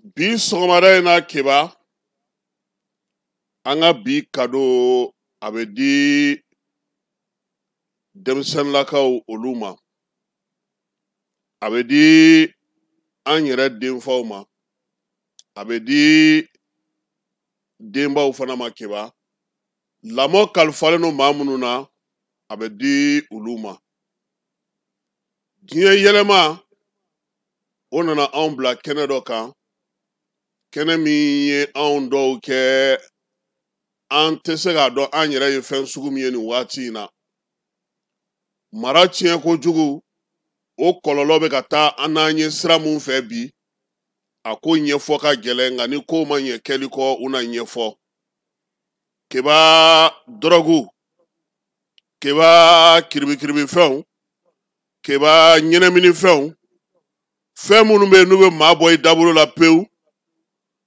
Bi sɔgɔmada in na Keba, an ka bi kado a bɛ di denmisɛnninlakaw olu ma, a bɛ di an yɛrɛ denfaw ma, a bɛ di denbaw fana ma Keba. Lamɔ kalifalen don maa minnu na, a bɛ di olu ma. Diɲɛ yɛlɛma o nana anw bila kɛnɛ dɔ kan, kɛnɛ min ye anw dɔw kɛ an tɛ se k'a dɔn an yɛrɛ ye fɛn sugu min ye nin waati in na. Mara tiɲɛ kojugu, o kɔlɔlɔ bɛ ka taa an n'an ye sira mun fɛ bi, a ko ɲɛfɔ ka gɛlɛn, nka ni ko ma ɲɛ kɛli kɔ, u na ɲɛfɔ. Keba dɔrɔgu, Keba kiribikiribifɛnw, Keba ɲɛnɛminifɛnw, fɛn minnu bɛ yen n'u bɛ maa bɔ i dabolo la pewu,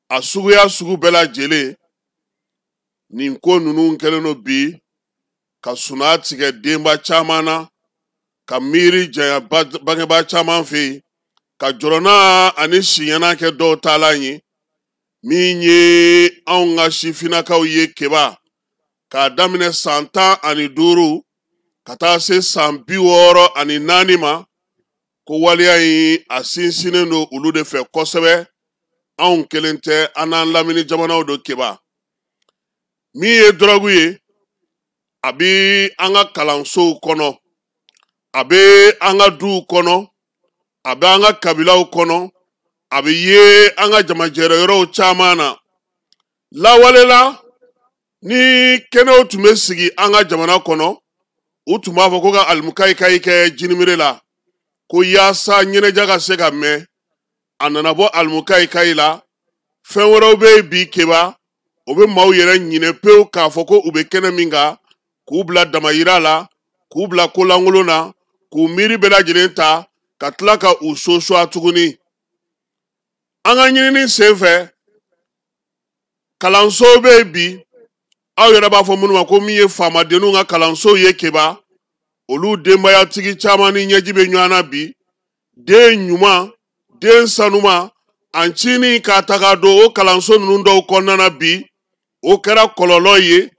a suguya sugu bɛɛ lajɛlen, nin ko ninnu kɛlen don bi ka suna tigɛ denba caman na, ka miiri janya bangebaa caman fɛ yen, ka jɔrɔna ani siɲɛna kɛ dɔw taalan ye. Min ye anw ka sifinnakaw ye Keba, k'a daminɛ san 15 ka taa se san 64 ma, ko waleya in a sinsinnen don olu de fɛ kosɛbɛ. Anw kelen tɛ, an n'an lamini jamanaw don Keba. Min ye dɔrɔgu ye, a bɛ an ka kalansow kɔnɔ, a bɛ an ka duw kɔnɔ, a bɛ an ka kabilaw kɔnɔ, a bɛ ye an ka jamajɛrɛ yɔrɔw caman na. Lawale la, ni kɛnɛw tun bɛ sigi an ka jamana kɔnɔ, u tun b'a fɔ ko ka alimukayikayi kɛ jinimere la, ko yaasa ɲɛnajɛ ka se ka mɛn. A nana bɔ alimukayikayi la. Fɛn wɛrɛw bɛ yen bi Keba, o bɛ maaw yɛrɛ ɲinɛ pewu k'a fɔ ko u bɛ kɛnɛ min kan, k'u bila damayira la, k'u bila kolankolon na, k'u miiri bɛɛ lajɛlen ta, ka tila ka u sosuwa tuguni. An ka ɲinini senfɛ, kalanso bɛ yen bi, aw yɛrɛ b'a fɔ minnu ma ko min ye faamadenninw ka kalansow ye Keba, olu denbayatigi caman ni ɲɛji bɛ ɲɔgɔn na bi. Den ɲuman, den sanuma, an cini k'a ta k'a don o kalanso ninnu dɔw kɔnɔna na bi, o kɛra kɔlɔlɔ ye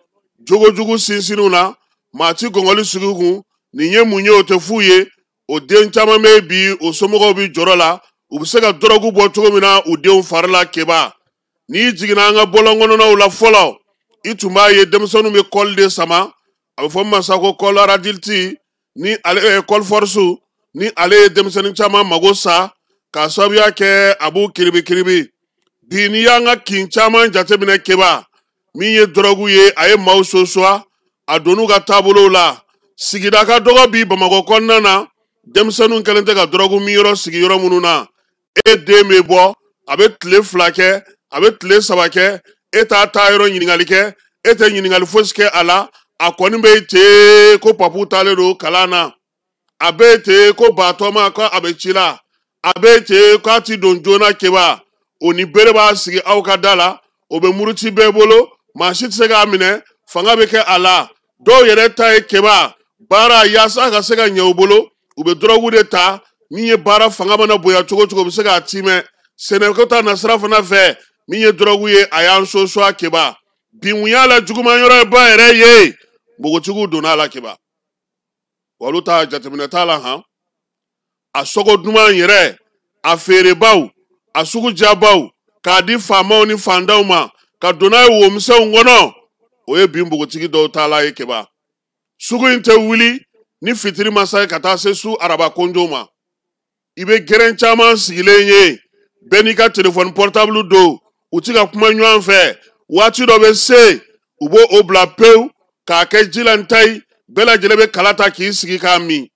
jogojugu sinsinniw na. Maa ti gɔngɔli sigi kun, nin ye mun ye, o tɛ f'u ye. O den caman bɛ bi, o somɔgɔw bɛ jɔrɔ la, u bɛ se ka dɔrɔgu bɔ cogo min na u denw fari la Keba. N'i jiginna an ka bɔlɔn kɔnɔnaw la fɔlɔ, i tun b'a ye denmisɛnninw bɛ kɔli de sama, a bɛ fɔ min ma sa ko kɔli aradiliti, ni ale ye kɔli fɔrisu, ni ale ye denmisɛnnin caman mago sa k'a sababuya kɛ a b'u kiribikiribi. Bi n'i y'an ka kin caman jateminɛ Keba, min ye dɔrɔgu ye, a ye maaw sosuwa, a donn'u ka taabolow la. Sigida ka dɔgɔ bi Bamakɔ kɔnɔna na, denmisɛnninw kɛlen tɛ ka dɔrɔgu minyɔrɔ sigi yɔrɔ minnu na. E den bɛ bɔ, a bɛ tile 2 kɛ, a bɛ tile 3 kɛ, e t'a taa yɔrɔ ɲininkali kɛ, e tɛ ɲininkali fosi kɛ a la, a kɔni bɛ ten ko papu taalen don kalan na, a bɛ ten ko batɔma ko a bɛ ci la, a bɛ ten k'a ti don joona Keba. O ni bere b'a sigi aw ka da la, o bɛ muruti bɛɛ bolo, maa si tɛ se k'a minɛ, fanga bɛ kɛ a la. Dɔw yɛrɛ ta ye Keba baara yaasa a ka se ka ɲɛ u bolo, u bɛ dɔrɔgu de ta. Min ye baara fanga mana bonya cogo o cogo, u bɛ se k'a timɛ. Sɛnɛko ta nasira fana fɛ, min ye dɔrɔgu ye, a y'an soso a Keba. Bi mun y'a la juguman yɔrɔ ye ba yɛrɛ ye, npogotigiw donna a la Keba. Olu ta jateminɛ t'a la han. A sɔgɔ duman yɛrɛ, a feerebaw, a sugu jabaw, k'a di faamaw ni fantanw ma, ka don n'a ye womisɛnw kɔnɔ, o ye bi npogotigi dɔw taala ye Keba. Sugu in tɛ wuli ni fitiri ma sa ka taa se su araba konjo ma. I bɛ gɛrɛn caman sigilen ye, bɛɛ n'i ka telefɔni pɔrɔtabulu don, u ti ka kuma ɲɔgɔn fɛ. Waati dɔ bɛ se, u b'o o bila pewu k'a kɛ jilan ta ye, bɛɛ lajɛlen bɛ kala ta k'i sigi k'a min.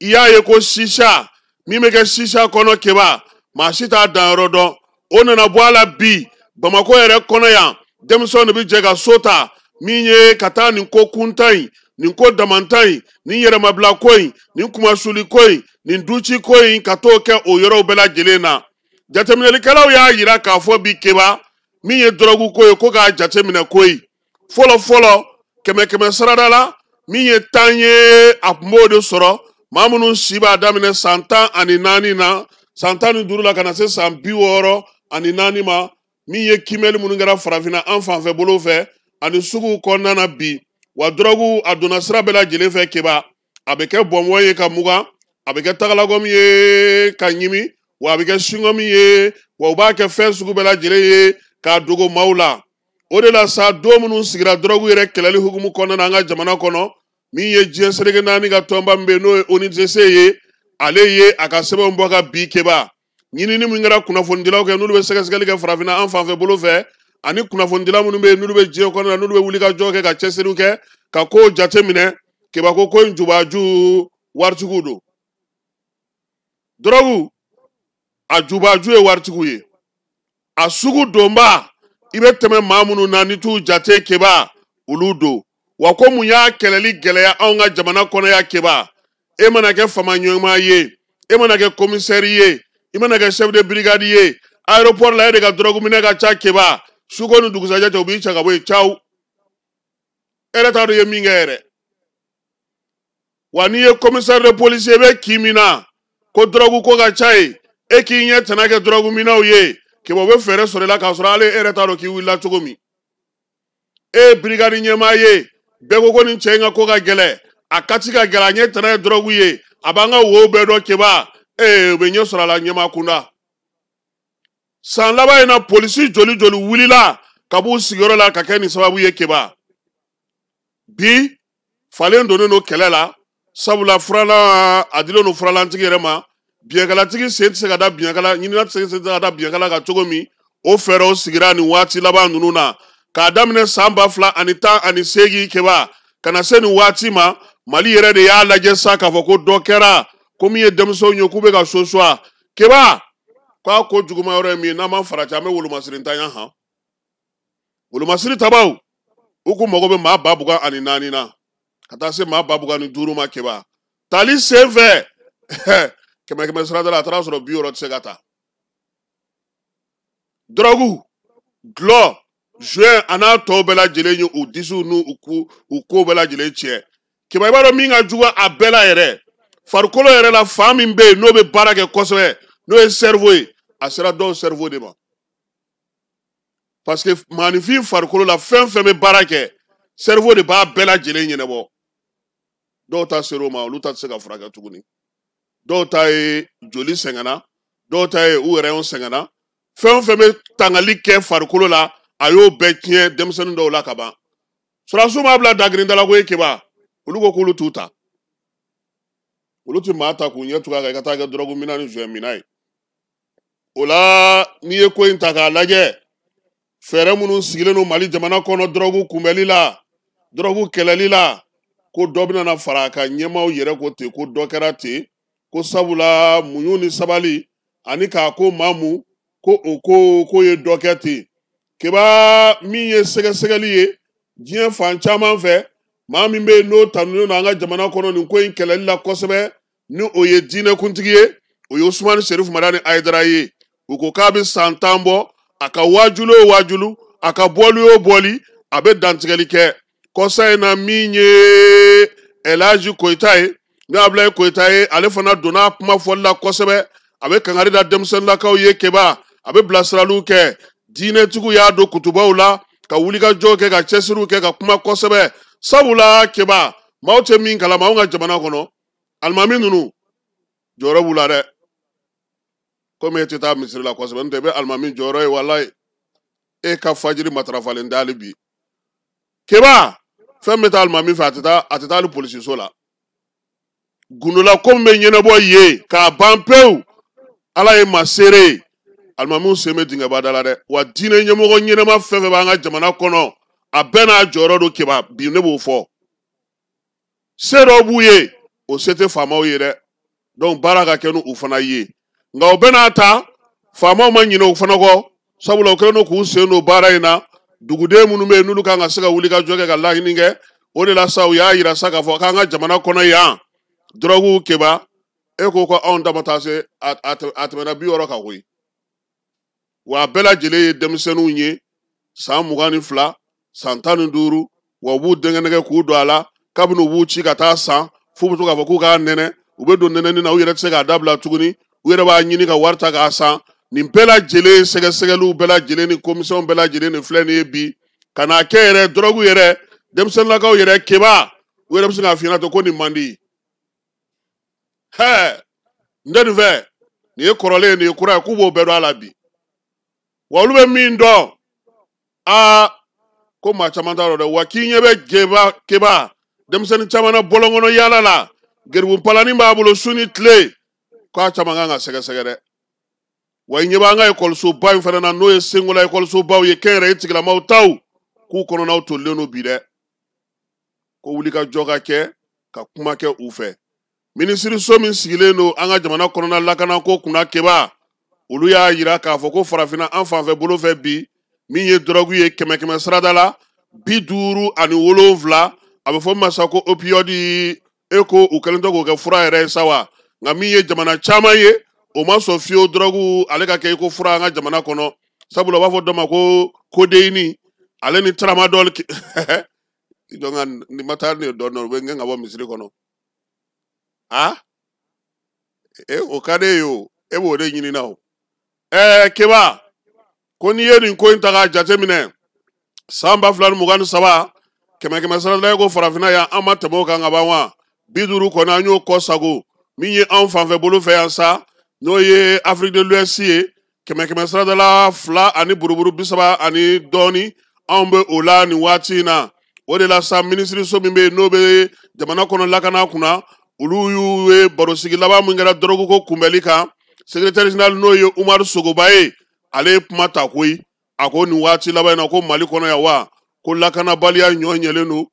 I y'a ye ko sisa min bɛ kɛ sisa kɔnɔ Keba, maa si t'a danyɔrɔ dɔn. O nana bɔ a la bi Bamakɔ yɛrɛ kɔnɔ yan, denmisɛnw de bɛ jɛ ka so ta, min ye ka taa nin ko kuntan in, nin ko damantan in, nin yɛrɛmabila ko in, nin kumasuli ko in, nin duci ko in, ka t'o kɛ o yɔrɔw bɛɛ lajɛlen na. Jateminɛlikɛlaw y'a yira k'a fɔ bi Keba, min ye dɔrɔgu ko ye, ko k'a jateminɛ koyi. Fɔlɔ fɔlɔ, kɛmɛ kɛmɛ sarada la, min ye 10 ye, a tun b'o de sɔrɔ. Maa minnu si b'a daminɛ san 14 na, san 15 la ka na se san 64 24 ma, min ye kimɛli minnu kɛra farafinna an fanfɛ bolo fɛ ani suguw kɔnɔna na bi. Wa dɔrɔgu a donna sira bɛɛ lajɛlen fɛ Keba, a bɛ kɛ bɔnbɔn ye ka mugan, a bɛ kɛ tagalagɔmi ye ka ɲimi, wa a bɛ kɛ singɔmi ye, wa u b'a kɛ fɛn sugu bɛɛ lajɛlen ye k'a dogo maaw la. O de la sa, don minnu sigira dɔrɔgu yɛrɛ kɛlɛli hukumu kɔnɔna na an ka jamana kɔnɔ, min ye diɲɛ seleke naani ka tɔnba min bɛ yen n'o ye ONUDC ye, ale ye a ka sɛbɛnw bɔ ka bi Keba. Ɲinini min kɛra kunnafonidilaw kɛ n'olu bɛ sɛgɛsɛgɛli kɛ farafinna an fanfɛ bolo fɛ, ani kunnafonidila minnu bɛ yen n'olu bɛ diɲɛ kɔnɔna na, n'olu bɛ wulikajɔ kɛ ka cɛsiriw kɛ ka kow jateminɛ, Keba ko ko in jubaju waritigiw don. Dɔrɔgu a jubaju ye waritigiw ye, a sugu donba i bɛ tɛmɛ maa minnu na n'i t'u jate Keba, olu don. Wa ko mun y'a kɛlɛli gɛlɛya anw ka jamana kɔnɔ yan Keba, e mana kɛ fama ɲɛmaa ye, e mana kɛ commissaire ye, i mana kɛ chef de brigade ye, aéroport la e de ka dɔrɔgu minɛ ka ca Keba, suko ni dugusajɛ cɛ u b'i cɛ ka bɔ yen caw, e yɛrɛ t'a dɔn i ye min kɛ yɛrɛ. Wa n'i ye commissaire de police ye, i bɛ kin min na ko dɔrɔgu ko ka ca yen, e k'i ɲɛ tana kɛ dɔrɔgu minɛw ye Keba, u bɛ fɛɛrɛ sɔrɔ i la k'a sɔrɔ hali e yɛrɛ t'a dɔn k'i wulila cogo min. E ye brigade ɲɛmaa ye, bɛɛ ko ko nin cɛ in ka ko ka gɛlɛn, a kati ka gɛlɛn, a ɲɛ tana ye dɔrɔgu ye, a b'an ka wow bɛɛ dɔn Keba, ee u bɛ ɲɛ sɔrɔ a la ɲɛmaa kunda. San laban in na polisi joli joli wulila ka b'u sigiyɔrɔ la ka kɛ nin sababu ye Keba. Bi falen donnen don kɛlɛ la, sabula furalan a dilen don furalantigi yɛrɛ ma, biɲɛkalatigi sen tɛ se ka da biɲɛkala, ɲinina tɛ se ka da biɲɛkala kan cogo min, o fɛɛrɛw sigira nin waati laban ninnu na k'a daminɛ san 2018 Keba ka na se nin waati ma. Mali yɛrɛ de y'a lajɛ sa k'a fɔ ko dɔ kɛra, ko min ye denmisɛnw ye k'u bɛ ka sosuwa Keba, k'a ko juguman yɔrɔ ye min ye, n'an ma farati an bɛ wolomasiri ntanya han. Wolomasiri tabaw u k'u mago bɛ maa 24,000 na ka taa se maa 25,000 ma Keba. Tali sen fɛ kɛmɛ kɛmɛ sirada la, a taara sɔrɔ 60 tɛ se ka ta. Dɔrɔgu, dɔlɔ, joint a n'a tɔw bɛɛ lajɛlen ye u disiw n'u u kow bɛɛ lajɛlen tiɲɛ Keba. I b'a dɔn min ka jugu a bɛɛ la yɛrɛ, farikolo yɛrɛ la fan min bɛ yen n'o bɛ baara kɛ kosɛbɛ, n'o ye cerveau ye, a sera dɔw cerveau de ma. Parce que maaninfin farikolo la fɛn fɛn bɛ baara kɛ, cerveau de b'a bɛɛ lajɛlen ɲɛnabɔ. Dɔw ta ser'o ma, olu ta tɛ se ka furakɛ tuguni. Dɔw ta ye joli sɛgɛnna, dɔw ta ye u yɛrɛ sɛgɛnna. Fɛn o fɛn bɛ tangali kɛ farikolo la, a y'o bɛɛ tiɲɛ denmisɛnnin dɔw la ka ban. Sɔrɔdasiw m'a bila dagirinda la ko ye Keba, olu ko k'olu t'u ta, olu tɛ maa ta k'u ɲɛ tugu a kan i ka taa kɛ dɔrɔgu minɛ ni joint minɛ ye. O la n'i ye ko in ta k'a lajɛ, fɛɛrɛ minnu sigilen don Mali jamana kɔnɔ dɔrɔgu kunbɛli la, dɔrɔgu kɛlɛli la, ko dɔ bɛna na fara a kan. Ɲɛmaaw yɛrɛ ko ten ko dɔ kɛra ten, ko sabula muɲu ni sabali ani k'a ko maamu ko o ko ko ye dɔ kɛ ten Keba. Min ye sɛgɛsɛgɛli ye diɲɛ fan caman fɛ, maa min bɛ yen n'o tanunen don an ka jamana kɔnɔ nin ko in kɛlɛli la kosɛbɛ, ni o ye diinɛkuntigi ye, o ye Usumani Serifu Madani Hayidara ye. U ko k'a bɛ san 10 bɔ, a ka waajuli o waajulu, a ka bɔli o bɔli, a bɛ dantigɛli kɛ. Kɔsa in na min ye Elaji Koyita ye, n'o Abulayi Koyita ye, ale fana donna kuma fɔli la kosɛbɛ. A bɛ kangari da denmisɛnninlakaw ye Keba, a bɛ bilasiraliw kɛ. Diinɛtigiw y'a don kutubaw la ka wulikajɔ kɛ, ka cɛsiriw kɛ, ka kuma kosɛbɛ. Sabula Keba, maaw tɛ min kalama anw ka jamana kɔnɔ, alimami ninnu jɔyɔrɔ b'u la dɛ. Komi e tɛ taa misiri la kosɛbɛ, n'o tɛ i bɛ alimami jɔyɔrɔ ye walayi. E ka fajiri matarafalen tɛ hali bi Keba. Fɛn bɛ taa alimami fɛ, a tɛ taa, a tɛ taa hali polisiso la. Gundola ko min bɛ ɲɛnabɔ yen k'a ban pewu, Ala ye maa seere ye, alimamiw sen bɛ dingɛba da la dɛ. Wa diinɛ ɲɛmɔgɔ ɲɛnama fɛn fɛn b'an ka jamana kɔnɔ, a bɛɛ n'a jɔyɔrɔ don Keba. Bi ne b'o fɔ, se dɔw b'u ye, o se tɛ faamaw ye dɛ. Donc baara ka kɛ n'u fana ye. Nka o bɛɛ n'a ta, faamaw ma ɲinɛ u fana kɔ, sabula u kɛlen don k'u sen don baara in na. Duguden minnu bɛ yen n'olu kan ka se ka wuli ka jɔ kɛ ka laɲini kɛ, o de la sa u y'a yira sa k'a fɔ k'an ka jamana kɔnɔ yan dɔrɔgu Keba, e ko ko anw ta ma taa se a tɛmɛna 60 kan koyi. Wa a bɛɛ lajɛlen ye denmisɛnninw ye, san 22, san 15, wa u b'u dɛngɛnɛgɛ k'u don a la. Kabini u b'u ci ka taa san f'u bɛ to k'a fɔ k'u k'a nɛnɛ, u bɛ don nɛnɛni na, u yɛrɛ tɛ se k'a dabila tuguni, u yɛrɛ b'a ɲini ka wari ta k'a san. Nin bɛɛ lajɛlen sɛgɛsɛgɛliw bɛɛ lajɛlen ni komisɔn bɛɛ lajɛlen de filɛ nin ye bi ka n'a kɛ yɛrɛ dɔrɔgu yɛrɛ denmisɛnninlakaw yɛrɛ keba u yɛrɛ bɛ se k'a f'i ɲɛna ten ko nin man di. Hɛɛ, n tɛ nin fɛ, nin ye kɔrɔlen ye, nin ye kura ye, k'u b'o bɛɛ dɔn a la bi. Wa olu bɛ min dɔn, aa, ko maa caman t'a dɔn dɛ. Wa k'i ɲɛ bɛ jeba keba denmisɛnnin caman na bɔlɔn kɔnɔ yaala la, geribu palani b'a bolo su ni tile, k'a caman kan ka sɛgɛsɛgɛ dɛ. Wa i ɲɛ b'an ka ekɔlisoba in fana na, n'o ye Senkola ekɔlisobaw ye, kɛnyɛrɛye tigilamaw taw, k'u kɔnɔnaw tolilen don bi dɛ. Ko wulikajɔ ka kɛ ka kuma kɛ u fɛ. Minisiriso min sigilen don an ka jamana kɔnɔna lakanako kunna keba, olu y'a yira k'a fɔ ko farafinna an fanfɛ bolo fɛ bi, min ye dɔrɔgu ye kɛmɛ kɛmɛ sarada la 57, a bɛ fɔ min ma sa ko opioïde, e ko u kɛlen tɛ k'o kɛ fura yɛrɛ ye sa wa. Nka min ye jamana caman ye, o ma sɔn fiyewu dɔrɔgu ale ka kɛ i ko fura an ka jamana kɔnɔ, sabula u b'a fɔ dɔ ma ko kodeyini, ale ni tramadol. Donc nin ma taa nin dɔn dɔn, u bɛ n gɛn ka bɔ misiri kɔnɔ. A e o ka di e ye o, e b'o de ɲini na o. Keba, ko n'i ye nin ko in ta k'a jateminɛ, san 2023, kɛmɛ kɛmɛ sarada ye ko farafinna yan, an ma tɛmɛ o kan ka ban wa, 50 kɔni an y'o kɔ sago. Min ye anw fanfɛ bolo fɛ yan sa, n'o ye Afrique de l'Ouest ye, kɛmɛ kɛmɛ sarada la 2 ani buruburu 30 ani dɔɔni, anw bɛ o la nin waati in na. O de la sa, minisiriso min bɛ yen n'o bɛ jamana kɔnɔ lakana kunna, olu y'u ye barosigi laban min kɛra dɔrɔgu ko kunbɛli kan, secrétaire général n'o ye Umaru Sogoba ye, ale ye kuma ta koyi. A ko nin waati laban in na ko Mali kɔnɔ yan wa, ko lakanabaliya ɲɔ ɲɛlen don,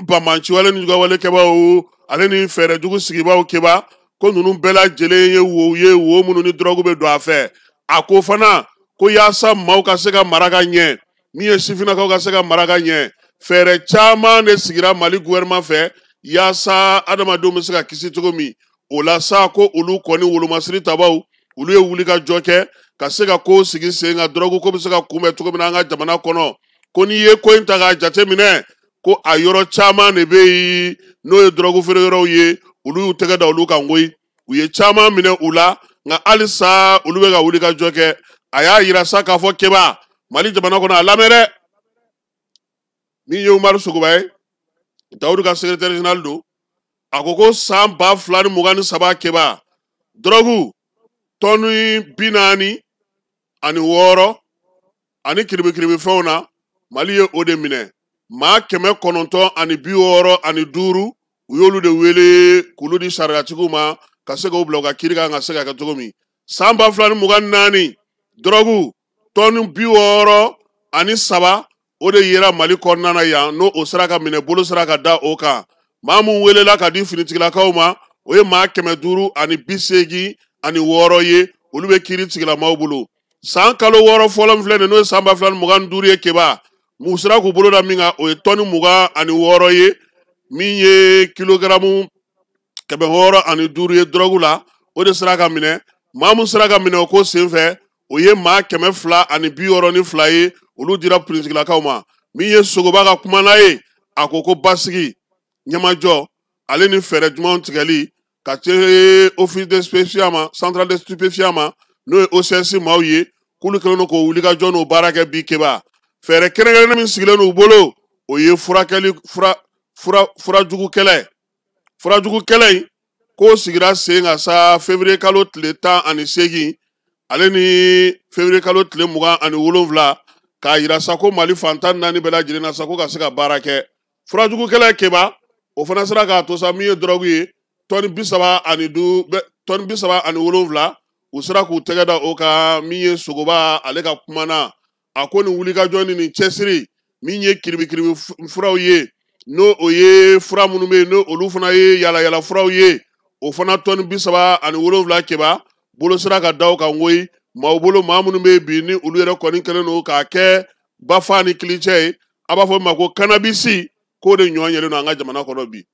banbaanciwale ni jugawale kɛbaaw ale ni fɛɛrɛ jugu sigibaaw keba, ko ninnu bɛɛ lajɛlen ye wow ye, wo minnu ni dɔrɔgu bɛ don a fɛ. A ko fana ko yaasa maaw ka se ka mara ka ɲɛ, min ye sifinnakaw ka se ka mara ka ɲɛ, fɛɛrɛ caman de sigira Mali gouvernement fɛ yaasa adamadenw bɛ se ka kisi cogo min. O la sa, ko olu kɔni wolomasiri tabaw, olu ye wulikajɔ kɛ ka se ka ko sigi sen kan, dɔrɔgu ko bɛ se ka kunbɛn cogo min na an ka jamana kɔnɔ. Ko n'i ye ko in ta k'a jateminɛ, ko a yɔrɔ caman de bɛ yen n'o ye dɔrɔgu feere yɔrɔw ye, olu y'u tɛgɛ da olu kan koyi, u ye caman minɛ u la, nka halisa olu bɛ ka wulikajɔ kɛ. A y'a yira sa k'a fɔ keba Mali jamana kɔnɔ, a lamɛn dɛ, min ye Umaru Sogoba ye, Dawudu ka secrétaire général don, a ko ko san 2023 keba, dɔrɔgu tɔni 46 ani kiribikiribifɛnw na, Mali ye o de minɛ. Maa 965, u y'olu de wele k'olu di sariyatigiw ma ka se k'o bila u ka kiiri kan ka se ka kɛ cogo min. San 2024, dɔrɔgu tɔni 63, o de yera Mali kɔnɔna na yan, n'o o sera ka minɛ, bolo sera ka da o kan. Maa mun welela ka di finitigilakaw ma, o ye maa 586 ye, olu bɛ kiiri tigilamaw bolo. San kalo 6 fɔlɔ min filɛ nin ye, n'o ye san 2025 ye keba, mun sera k'u bolo da min kan, o ye tɔni 26 ye, min ye kilogaramu 605 ye dɔrɔgu la, o de sera ka minɛ. Maa mun sera ka minɛ o ko senfɛ, o ye maa 262 ye, olu dira finitigilakaw ma. Min ye Sogoba ka kumana ye, a ko ko basigi, ɲɛmajɔ ale ni fɛɛrɛ jumɛnw tigɛli ka se office de stupéfiant ma, centrale de stupéfiant ma, n'o ye OCS maaw ye, k'olu kɛlen don k'o wulikajɔ n'o baara kɛ bi keba. Fɛɛrɛ kɛrɛnkɛrɛnnen min sigilen don u bolo, o ye furakɛli fura fura furajugu kɛlɛ. Furajugu kɛlɛ in k'o sigira sen kan sa février kalo tile 18 ale ni février kalo tile 27, k'a yira sa ko Mali fan 14 bɛɛ lajɛlen na sa ko ka se ka baara kɛ. Furajugu kɛlɛ keba, o fana sera k'a to sa min ye dɔrɔgu ye, tɔni 35, tɔni 37, u sera k'u tɛgɛ da o kan. Min ye Sogoba ale ka kumana, a ko nin wulikajɔ ni nin cɛsiri min ye kiribikiribi furaw ye, n'o o ye fura minnu bɛ yen, n'o olu fana ye yalayala furaw ye, o fana tɔni 37 keba, bolo sera ka da o kan koyi. Maaw bolo, maa minnu bɛ yen bi ni olu yɛrɛ kɔni kɛlen don k'a kɛ bafa ni kilicɛ ye, a b'a fɔ min ma ko cannabis, k'o de ɲɔ ɲɛlen don an ka jamana kɔnɔ bi.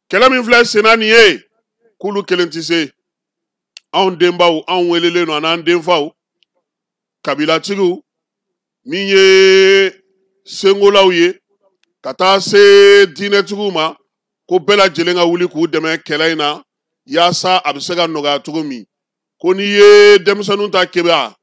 Kɛlɛ min filɛ senna nin ye, k'olu kelen tɛ se, anw denbaw, anw welelen don, an'an denfaw, kabilatigiw, min ye sengolaw ye, ka taa se diinɛtigiw ma, ko bɛɛ lajɛlen ka wuli k'u dɛmɛ kɛlɛ in na yaasa a bɛ se ka nɔgɔya cogo min. Ko n'i ye denmisɛnninw ta Keba,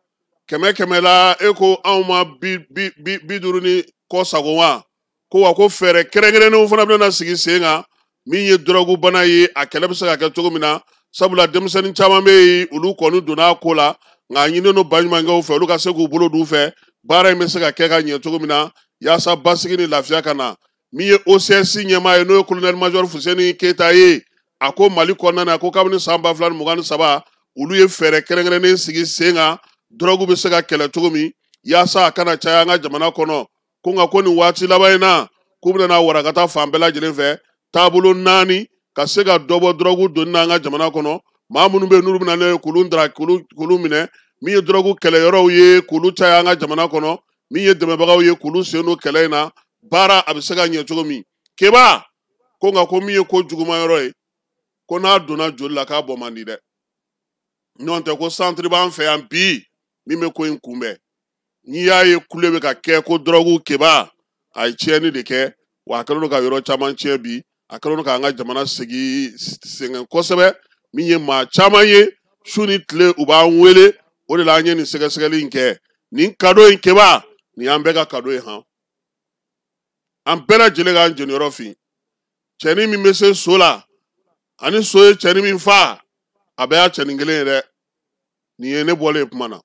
100 100 la, e ko anw ma 50 ni kɔ sago wa? Ko wa ko fɛɛrɛ kɛrɛnkɛrɛnnenw fana bɛna sigi sen kan min ye dɔrɔgu bana ye, a kɛlɛ bɛ se ka kɛ cogo min na, sabula denmisɛnnin caman bɛ yen, olu kɔni donna a ko la, nka a ɲininen don baɲumankɛw fɛ, olu ka se k'u bolo d'u fɛ, baara in bɛ se ka kɛ ka ɲɛ cogo min na, yaasa basigi ni lafiya ka na. Min ye OCS ɲɛmaa ye, n'o ye colonel major Fuseni Keyita ye, a ko Mali kɔnɔna na, ko kabini san 2023, olu ye fɛɛrɛ kɛrɛnkɛrɛnnen sigi sen kan, dɔrɔgu bɛ se ka kɛlɛ cogo min, yaasa a kana caya an ka jamana kɔnɔ. Ko nka ko nin waati laban in na, k'u bɛna warakata fan bɛɛ lajɛlen fɛ, taabolo 4 ka se ka dɔ bɔ dɔrɔgu donni na an ka jamana kɔnɔ. Maa minnu bɛ yen, n'olu bɛna n'a ye, k'olu dara, k'olu minɛ. Min ye dɔrɔgu kɛlɛyɔrɔw ye, k'olu caya an ka jamana kɔnɔ. Min ye dɛmɛbagaw ye, k'olu sen don kɛlɛ in na, baara a bɛ se ka ɲɛ cogo min. Keba ko nka ko min ye ko juguman yɔrɔ ye, ko n'a donna joli la, k'a bɔ man di dɛ. Ɲɔgɔn tɛ ko santiri b'an fɛ yan bi min bɛ ko in kunbɛn. N'i y'a ye kule bɛ ka kɛ ko dɔrɔgu, Keba, a ye tiɲɛni de kɛ, wa a kɛlen don ka yɔrɔ caman tiɲɛ bi, a kɛlen don k'an ka jamana segi sɛgɛn kosɛbɛ. Min ye maa caman ye su ni tile u b'an wele, o de la an ye nin sɛgɛsɛgɛli in kɛ. Nin kado in, Keba, nin y'an bɛɛ ka kado ye han, an bɛɛ lajɛlen k'an jeniyɔrɔ fin. Cɛnin min bɛ se so la, ani so ye cɛnin min fa, a bɛɛ y'a cɛnin kelen ye dɛ. Nin ye ne bɔlen ye kuma na.